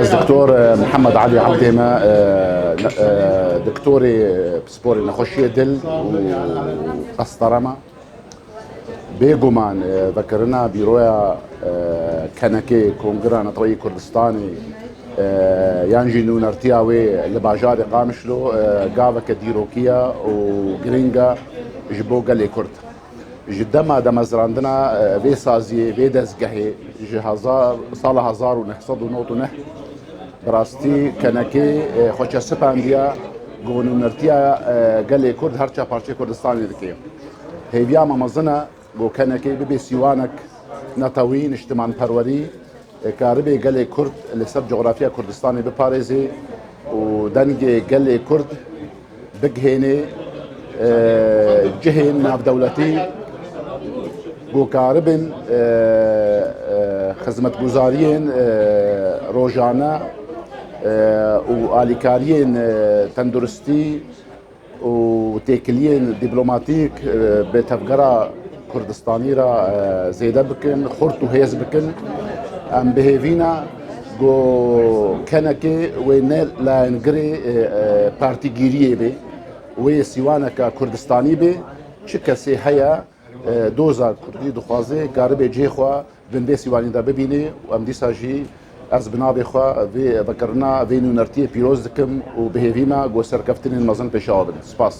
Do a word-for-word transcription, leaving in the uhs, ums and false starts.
Ez Doktor, e, Mihemed Elî Ebdê me, e, ne-, e, doktorê, e, pisporê nexweşiyê dil û qestere me. Bêguman, e, vekirina bîroya, e, kenekê Kongira Neteweyî Kurdistanê, e, yan jî nûnertiya wê li bajarê Qamişlo, e, gaveke dîrokî ye û girîng e ji bo gelê Kurd. Ji dema demezrandina, e, vê saziyê, vê dezgehê ji hezar, sala hezar û neh sed û nod û neh bi rastî kenekê, e, xwe çesipandiye ku nûnertiya, e, gelê Kurd her çar parçeyê Kurdistanê dike. Hêviya me mezin e ku kenekê bibe sîwanek netewî, niştimanperwerî, e, karibê gelê Kurd li ser coxrafiya Kurdistanê biparêzê û dengê gelê Kurd bigihênê, e, cihên navdewletî ku karibin, e, e, xizmetguzariyên, e, rojane, e, û alîkariyên, e, tenduristî û têkiliyên dîplomatîk, e, bi tevgera Kurdistanî re, e, zêde bikin, xurt û hêz bikin. Em bi hêvî ne ku kenekê wê ne layengirê, e, e, partîgîriyê bê, wê sîwaneke Kurdistanî bê. Çi kesê heye, e, doza Kurdî dixwaze, karibe cihê xwe vindê sîwanî de bibîne û em dîsa jî ez bi navê xwe vê vekirina vê nûnertiyê pîroz dikim û bi hêvî me ku serkeftinên mezin pêşawa bidin. Spas.